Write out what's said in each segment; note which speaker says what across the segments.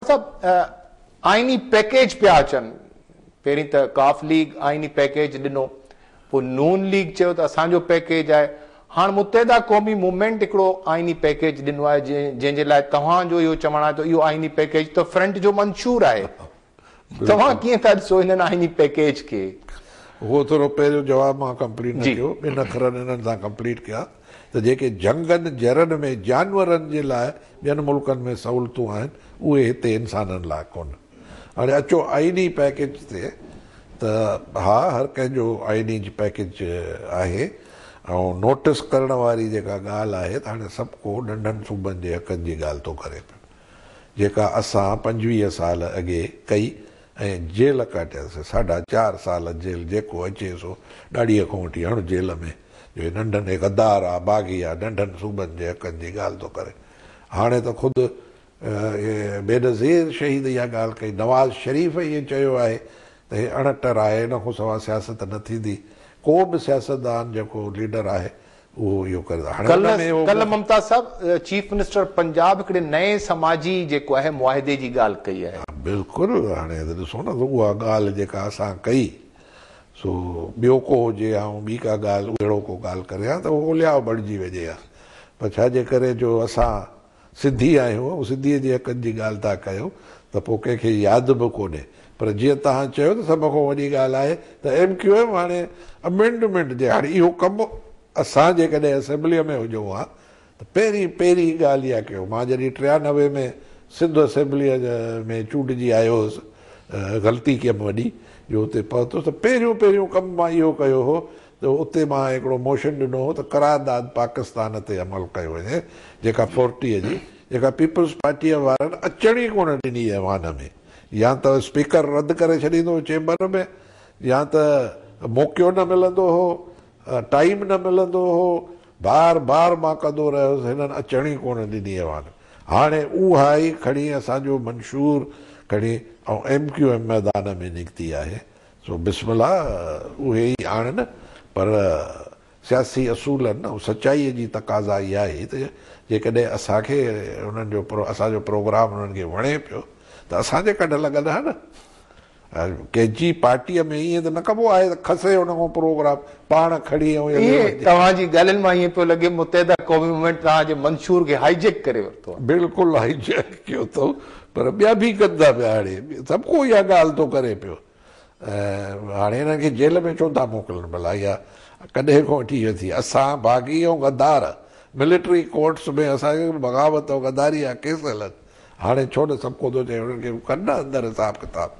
Speaker 1: صاحب آئيني پيڪيج پيا اچن، پهرين ته قاف ليگ آئيني پيڪيج ڏنو، پوء نون ليگ چيو ته اسان جو پيڪيج آهي، هاڻ متحده قومي موومينٽ هڪڙو آئيني پيڪيج ڏنو آهي جنهن جي لاء توهان جو اهو چوڻ آهي ته اهو آئيني پيڪيج ته فرنٽ جو منشور آهي، توهان ڪيئن ٿا ڏسو انهن آئيني پيڪيج کي؟
Speaker 2: اهو ٿورو پهريون جواب مان ڪمپليٽ نه ڪيو، ٻن اکرن انهن سان ڪمپليٽ ڪيا ته جيڪي جهنگن جهرن ۾ جانورن جي لاء ٻين ملڪن ۾ سهولتون آهن اهي هتي انسانن لاء ڪونهن. هاڻي اچو آئيني پيڪيج تي ته ها هر ڪنهن جو آئيني پيڪيج آهي ۽ نوٽس ڪرڻ واري جيڪا ڳالهه آهي ته هاڻي سڀ ڪو ننڍن صوبن جي حقن جي ڳالهه ٿو ڪري پيو جيڪا اسان 25 سال اڳي ڪئي ۽ جيل ڪاٽياسين ساڍا چار سال جيل جيڪو اچي سو ڏاڙهيء کان وٺي هڻ جيل ۾ جو هي ننڍن هي غدار آ باغي آ ننڍن صوبن جي حقن جي ڳالهه ٿو ڪري هاڻي ته خود بينظير شهيد اها ڳالهه ڪئي نواز شريف ائين چيو آهي ته هي اڻ ٽر آهي ان کان سوا سياست نه ٿيندي ڪو به سياستدان جيڪو ليڊر آهي اهو اهو ڪري ٿو هاڻي ان ۾ اهو
Speaker 1: ڪلهه ممتاز صاحب چيف منسٽر پنجاب هڪڙي نئين سماجي جيڪو آهي معاهدي جي ڳالهه ڪئي آهي.
Speaker 2: بلڪل هاڻي ته ڏسو نه ته اها ڳالهه جيڪا اسان ڪئي سو ٻيو ڪو هجي ها ۽ ٻي ڪا ڳالهه اهڙو ڪو ڳالهه ڪري ها ته اهو اولياء بڻجي وڃي ها پر ڇا جي ڪري جو اسان سنڌي آهيون ۽ سنڌيء جي حقن جي ڳالهه ٿا ڪيون ته پوء ڪنهن کي ياد به ڪونهي پر جيئن توهان چيو ته سڀ کان وڏي ڳالهه آهي ته ايم ڪيو ايم هاڻي امينڊمينٽ جي هاڻي اهو ڪم اسان جيڪڏهن اسيمبليء ۾ هجون ها ته پهرين پهرين ڳالهه اها ڪيون مان جڏهن 93 ۾ سنڌ اسيمبليء ۾ چونڊجي آيو هوس غلطي ڪيم وڏي جو اتي پهتس ته پهريون پهريون ڪم مان اهو ڪيو هو ته اتي مان هڪڙو موشن ڏنو هو ته قرارداد پاڪستان تي عمل ڪيو وڃي جيڪا فورٽيء جي جيڪا پيپلز پارٽيء وارن اچڻ ئي ڪونه ڏني ايوان ۾ يا ته اسپيڪر رد ڪري ڇڏيندو هو چيمبر ۾ يا ته موقعو نه ملندو هو ٽائيم نه ملندو هو بار بار مان ڪندو رهيس هنن اچڻ ئي ڪونه ڏني ايوان ۾. هاڻي اها ئي کڻي اسان جو منشور کڻي ۽ ايم ڪيو ايم ميدان ۾ نڪتي آهي سو بسم الله اهي ئي آڻن پر سياسي اصولن ۽ سچائي جي تقاضا اها آهي ته جيڪڏهن اسان کي انهن جو اسان جو پروگرام انهن کي وڻي پيو ته اسان جي ڪڍ لڳن ها نه. ڪنهن جي پارٽيء ۾ ائين ته نه ڪبو آهي ته کسي ان کان پروگرام پاڻ کڻي ۽ هليو
Speaker 1: ائين
Speaker 2: وڃي.
Speaker 1: توهان جي ڳالهين مان ائين پيو لڳي متحده قومي موومينٽ توهان جي منشور کي هائي جيڪ ڪري ورتو آهي.
Speaker 2: بلڪل هائي جيڪ ڪيو اٿئون پر ٻيا به ڪن ٿا پيا هاڻي سڀ ڪو اها ڳالهه ٿو ڪري پيو ۽ هاڻي هنن کي جيل ۾ ڇو ٿا موڪلن ڀلا اها ڪڏهن کان وٺي اهو ٿي اسان باغي ۽ غدار ملٽري ڪورٽس ۾ اسان کي بغاوت ۽ غداري جا ڪيس هلن هاڻي ڇو نه سڀ ڪو ٿو چئي انهن کي ڪن نه اندر حساب ڪتاب.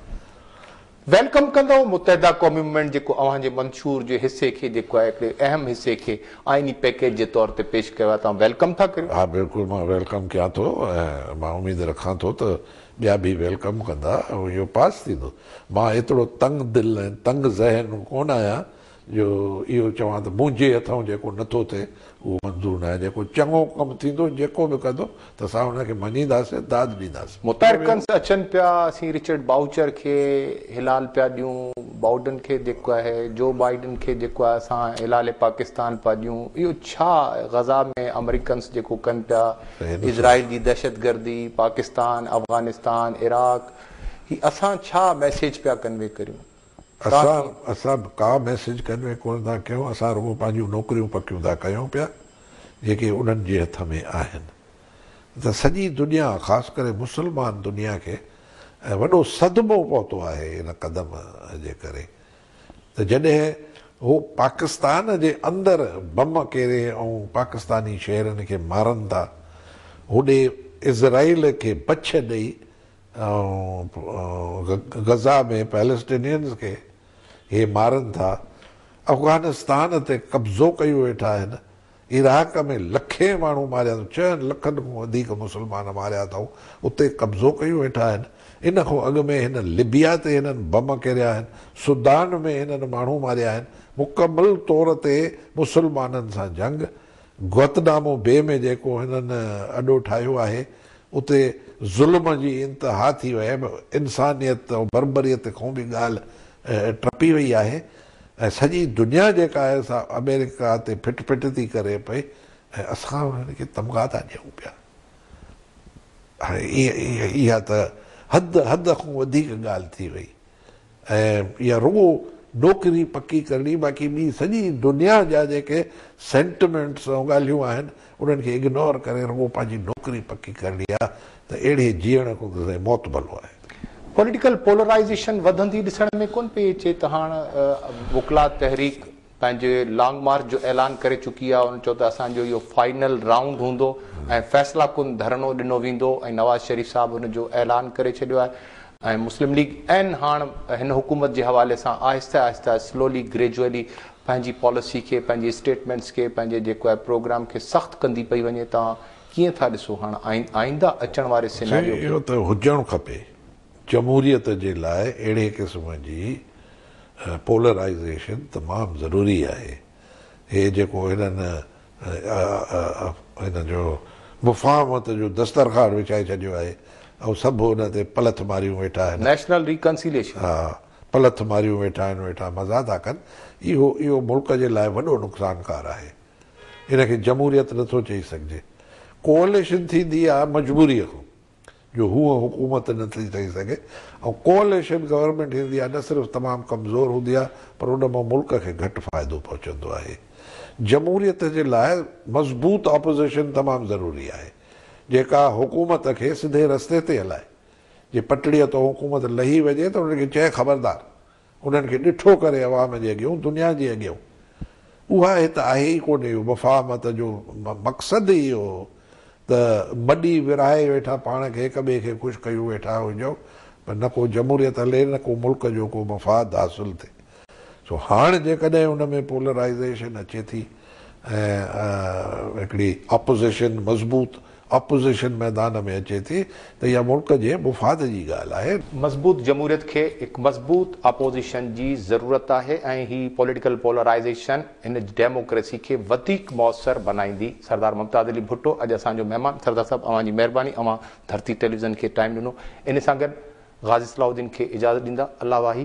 Speaker 1: Welcome ڪندؤ متحده قومي موومينٽ جيڪو اوهان جي منشور جي حصي کي جيڪو آهي هڪڙي اهم حصي کي آئيني پيڪيج جي طور تي پيش ڪيو آهي توهان welcome ٿا ڪريو؟
Speaker 2: ها بلڪل مان welcome ڪيان ٿو ۽ مان اميد رکان ٿو ته ٻيا به welcome ڪندا ۽ اهو پاس ٿيندو. مان ايترو تنگ دل ۽ تنگ ذهن ڪونه آهيان جو اهو چوان ته منهنجي هٿئون جيڪو نه ٿو ٿئي اهو منظور ناهي، جيڪو چڱو ڪم ٿيندو جيڪو به ڪندو ته اسان ان کي مڃينداسين، داد ڏينداسين.
Speaker 1: آمريڪنس اچن پيا، اسين رچرڊ باؤچر کي هلال پيا ڏيون، بائوڊن کي جيڪو آهي، جو بائيڊن کي جيڪو آهي اسان هلال پاڪستان پيا ڏيون، اهو ڇا غزه ۾ آمريڪنس جيڪو ڪن پيا، اسرائيل جي دهشتگردي، پاڪستان، افغانستان، عراق، هي اسان ڇا ميسيج پيا ڪنوي ڪريون؟
Speaker 2: اسان اسان ڪا ميسيج ڪنوي ڪونه ٿا ڪيون اسان رڳو پنهنجون نوڪريون پڪيون ٿا ڪيون پيا جيڪي انهن جي هٿ ۾ آهن ته سڄي دنيا خاص ڪري مسلمان دنيا کي وڏو صدمو پهتو آهي ان قدم جي ڪري ته جڏهن هو پاڪستان جي اندر بم ڪيري ۽ پاڪستاني شهرين کي مارن ٿا هوڏي اسرائيل کي بڇ ڏئي ۽ غزه ۾ پيلسٽينينز کي هي مارن ٿا، افغانستان تي قبضو ڪيو ويٺا آهن، عراق ۾ لکين ماڻهو ماريا اٿئون، 6 لکن کان وڌيڪ مسلمان ماريا اٿئون، اتي قبضو ڪيو ويٺا آهن، ان کان اڳ ۾ هن لبيا تي هنن بم ڪيريا آهن، سودان ۾ هنن ماڻهو ماريا آهن، مڪمل طور تي مسلمانن سان جنگ، گوتنامو بي ۾ جيڪو هنن اڏو ٺاهيو آهي، اتي ظلم جي انتها ٿي وئي آهي، انسانيت ۽ بربريت کان به ڳالهه ٽپي وئي آهي ۽ سڄي دنيا جيڪا آهي سا آمريڪا تي ڦٽ ڦٽ ٿي ڪري پئي ۽ اسان انهن کي تمغا ٿا ڏيون پيا. هاڻي اها ته حد حد کان وڌيڪ ڳالهه ٿي وئي ۽ اها رڳو نوڪري پڪي ڪرڻي باقي ٻي سڄي دنيا جا جيڪي سينٽمينٽس ۽ ڳالهيون آهن انهن کي اگنور ڪري رڳو پنهنجي نوڪري پڪي ڪرڻي آهي ته اهڙي جيئڻ کان ته سائين موت ڀلو آهي.
Speaker 1: پوليٽيڪل پولرائيزيشن وڌندي ڏسڻ ۾ ڪونه پئي اچي ته هاڻ وڪلا تحريڪ پنهنجي لانگ مارچ جو اعلان ڪري چڪي آهي، هن چيو ته اسان جو اهو فائنل رائونڊ هوندو ۽ فيصلا ڪن ڌرڻو ڏنو ويندو ۽ نواز شريف صاحب ان جو اعلان ڪري ڇڏيو آهي ۽ مسلم ليگ ن هاڻ هن حڪومت جي حوالي سان آهستي آهستي سلولي گريجوئلي پنهنجي پاليسي کي پنهنجي اسٽيٽمينٽس کي پنهنجي جيڪو آهي پروگرام کي سخت ڪندي پئي وڃي توهان ڪيئن ٿا ڏسو هاڻ آئنده اچڻ واري سيناريو
Speaker 2: کي؟ اهو ته هجڻ کپي جمهوريت جي لاء اهڙي قسم جي پولرائيزيشن تمام ضروري آهي. هي جيڪو هنن هن جو مفاهمت جو دسترخوان وڇائي ڇڏيو آهي ۽ سڀ ان تي پلٿ ماريون ويٺا آهن.
Speaker 1: National reconciliation.
Speaker 2: ها پلٿ ماريون ويٺا آهن ويٺا مزا ٿا ڪن. اهو اهو ملڪ جي لاء وڏو نقصانڪار آهي. ان کي جمهوريت نٿو چئي سگهجي. ڪوئليشن ٿيندي آهي مجبوريء کان. جو هونء حڪومت نه ٿي ٺهي سگهي ۽ ڪوئليشن گورنمينٽ ايندي آهي نه صرف تمام ڪمزور هوندي آهي پر ان مان ملڪ کي گهٽ فائدو پهچندو آهي. جمهوريت جي لاء مضبوط اپوزيشن تمام ضروري آهي جيڪا حڪومت کي سڌي رستي تي هلائي. جي پٽڙيء تان حڪومت لهي وڃي ته انهن کي چئي خبردار انهن کي ڏٺو ڪري عوام جي اڳيون، دنيا جي اڳيون. اها هت آهي ئي ڪونه اهو مفاهمت جو مقصد ئي اهو هو ته مڏي ورهائي ويٺا پاڻ کي هڪ ٻئي کي خوش ڪيون ويٺا هجون پر نه ڪو جمهوريت هلي نه ڪو ملڪ جو ڪو مفاد حاصل ٿئي. سو هاڻ جيڪڏهن ان ۾ پولرائيزيشن اچي ٿي ۽ هڪڙي اپوزيشن مضبوط اپوزيشن ميدان ۾ اچي ٿي ته اها ملڪ جي مفاد جي ڳالهه آهي.
Speaker 1: مضبوط جمهوريت کي هڪ مضبوط اپوزيشن جي ضرورت آهي ۽ هي پوليٽيڪل پولرائيزيشن هن ڊيموڪريسي کي وڌيڪ موثر بنائيندي. سردار ممتاز علي ڀٽو اڄ اسان جو مهمان. سردار صاحب اوهان جي مهرباني اوهان ڌرتي ٽيليويزن کي ٽائيم ڏنو. ان سان گڏ غازي صلاح الدين کي اجازت ڏيندا. الله واهي.